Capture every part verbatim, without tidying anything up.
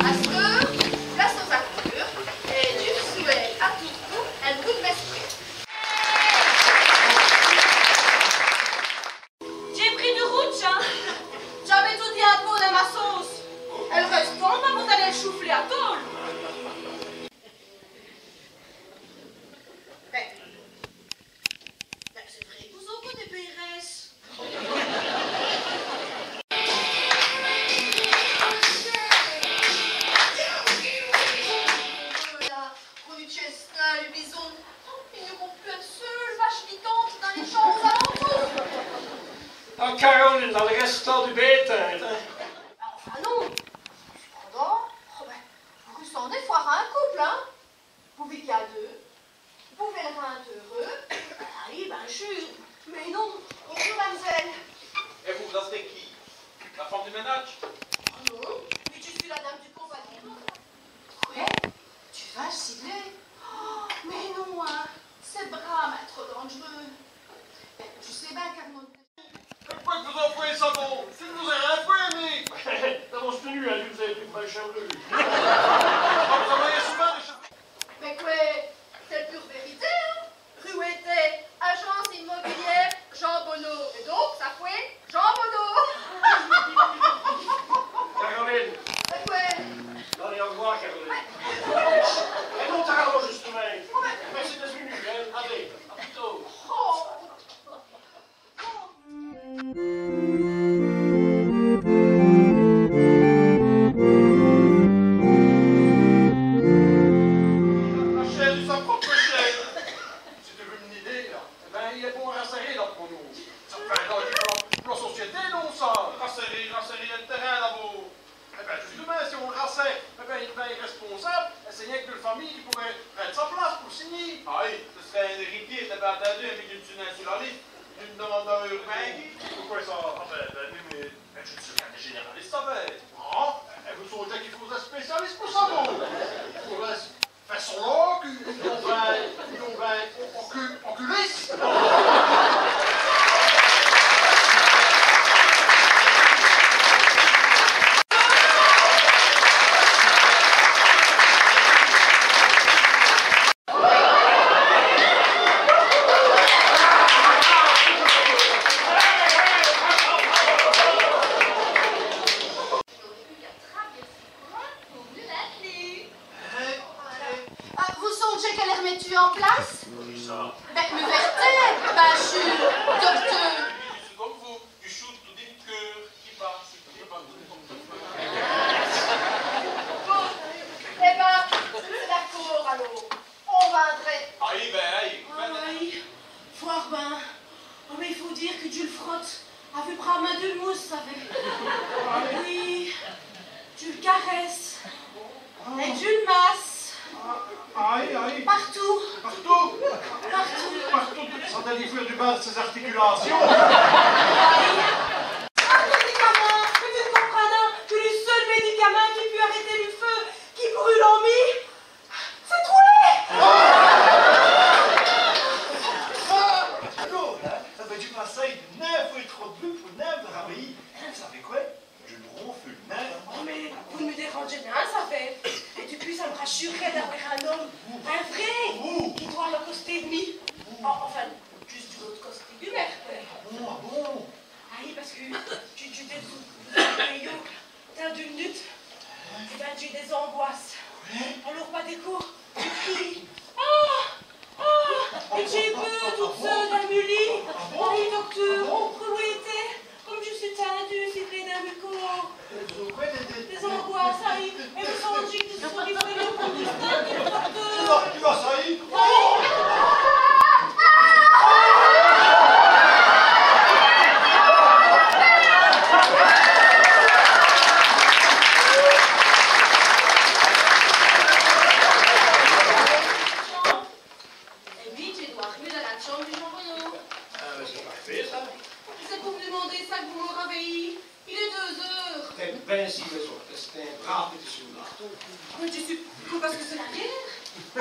Asteûre, place aus acteûrs, èt dji vos souwète a todi on bon vèspréd. Dj'é pris du roûdje, in. Dj'aveu toudis in pau dins m' sauce. Èl rèstant, bin, vos-alez l' choufler a tôle. Bin, bin, c'èst vrêy, vos-autres, dès pêresses. Là, on-z-èst tèt, lès bisons. I gn-a pus ène seûle vache pitante dins lès tchamps aus-alentoûrs. A, Caroline, dins l' rèstant du bêtêl. Enfin, non. Cèstadin, oh, bin, vos rèssantez fwârt in couple, in. Vos vîyez a deûs, vos vèlez rinde eûreûs. Ây, bin sûr. Mins non, bonjour, mam'zèle. Èt vos, vos-astez quî ? La feume du mènadje ? Oh non, mins dji so la dame du compagnon. Qwè ? Tu vas sigler ? Oh, mins non, in, c'èst brâmint trop dandj'reûs. Bin, dji sé bin, Carmonte. Qwè qu' vos-è fwez, Sabot ? Dji n' vos-é rén fwez, mi. Dins vosse tènue, in, dji vos-é pris pou in chèrlu. Vos travaillez souvint, chèrlu ? Mins qwè, c'èst l' pure vèrité, in. Rue Wétey, agence immobilière Jean Bonneau. Èt donc, ça fwèt Jean Bonneau. Caroline. Mins qwè ? Alez, au r'vwêr, Caroline. Èt non, t'as rèson, justumint. Mèrci d'èsse v'nu, in. Alez, a pus tôrt. Oh. La, la chêne èst sa prôpe chêne. C'èst vos-ôtes qui l'avez dit, là. Èt bin, il èst bon d'rassèrer, là, pou nous. Ça fét, là, pou la, pou la société, non, ça ? Rassèrer, rassèrer lès tèrinds, là-bas. Èt bin, justumint, si on rassère, èt bin, èt bin, lès rèsponsables, c'èst nin qu' dèl famile qui pôreut prinde sa place pou signer. Ây, ça s'reut in-èritié, t'as bin ètindu, mins dji n' so nin su la lisse, dji n' dimande nin rin. Pouqwè ça ? A bin, bin, mins, mins, mins dji n' so nin dès-généralisses, ça fét. Ah, èt vos sondjez qu'i faut dès spécialisses pou ça, vous ? Faut dès Fèssologues, ou bin, ou bin, ocu-, oculisses. Hin ? Ah, vos sondjez qu'èle èrmèt tot en place ? Qui ça ? Bin, m' vèrtèye, bin sûr, docteûr. C'èst come vos, du chon, toudis l' keûr qui bat, qui bat. Bon, èt bin, c'èst d'acôrd, alors. On vindrè. Ây, bin, ây. Ah, ây. Fwârt bin. Oh, mins i faut dîre qui dji l' frote avou brâmint dèl mousse, savez. Oyi. Dji l' carèsse. Èt dji l' masse. Ây, ây. Partout. Partout. Partout. Partout. Ça délivre du mal ses articulations. Ây. Ah, mèdicamint, mins vos comprinez, c'èst l' seûl mèdicamint qui pout arèter l' feu qui brûle en mi. C'èst trop laid ! Ah, non, là, ça va, dji passe nin fwârt trop d' brût pou nin travayî. Vos savez qwè ? Dji n' ronfle nin. Oh, mins vos n' mi dèrandjez nin, savez. Èt du côp, ça m' rassurerè d'awè in-ome, in vraî, qui dwèt èsse a costé d' mi. Oh, enfin, djusse du l'ôte costé du mur, qwè. Ah bon, ah bon ? Ah oyi, pace qui dji, dji, dji, dji, dji, Tins, d'ène nut', èt bin, dj'é dès-angoisses. Qwè ? Alors, pa dès côps, dji crîye. Ah ! Ah ! Èt dj'é peû toute seûle dins m' lit. Ah bon ? Ây, docteûr, ah bon ? R'wêtez come dji so tindue, si près dins m' cwin. Dès-angoisses, ây. Èt vos sondjez qui dj' so v'nu pou distinde, docteûr. Tu vas, tu vas, ça y est.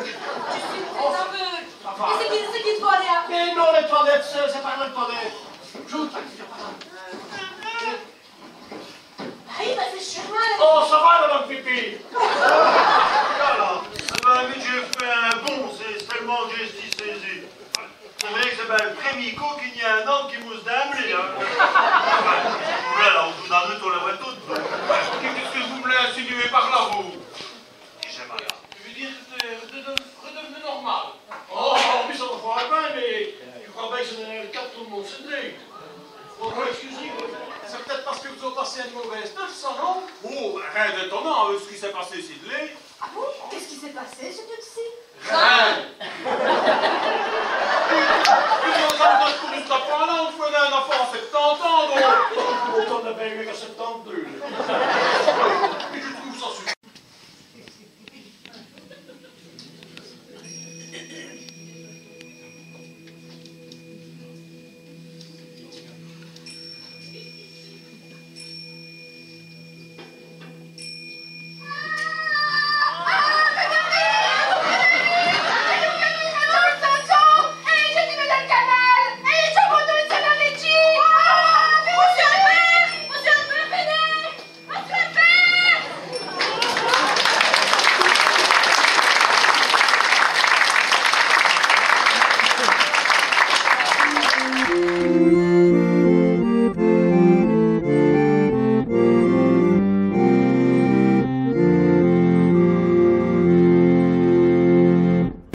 Dji seû très aveugle. Enfin. Mins c'èst qu'i, c'èst qu'i faut aler à... Mins non, lès toilettes, c'èst, c'èst nén lès toilettes. Dji vos... Ayi, mins c'èst chèz mi. Oh, ça va, Madame Pipi ? Voilà. Èh bin, mi, dj'é fét in bond, c'èst, c'èst télemint qu' dj'é stî sêzi. C'èst vrêy qu' c'èst bin l' prumî côp qu'i gn-a in-ome qui mousse dins m' lét, hin. Voilà, au bout d'in moumint, on lès vwèt totes, don. Qu'èst-ce qui vos v'lèz insinuer par là, vous ? Dijèz, madame. Dji vou dîre qui c'èst rèdèv'nu, rèdèv'nu normal. Oh, oh, mins ça va fwârt bin, mins dji crwè bin qui ç' n'èst nén l' cas d' tout l' monde, c'èst vrêy. Bon, bon, èscusèz, c'èst p't-ète pace qui vos-avèz passé ène mauvaise noût', ça, non ? Oh, bin, rén d'étonant, avou ç' qui s'a passé cisse-là.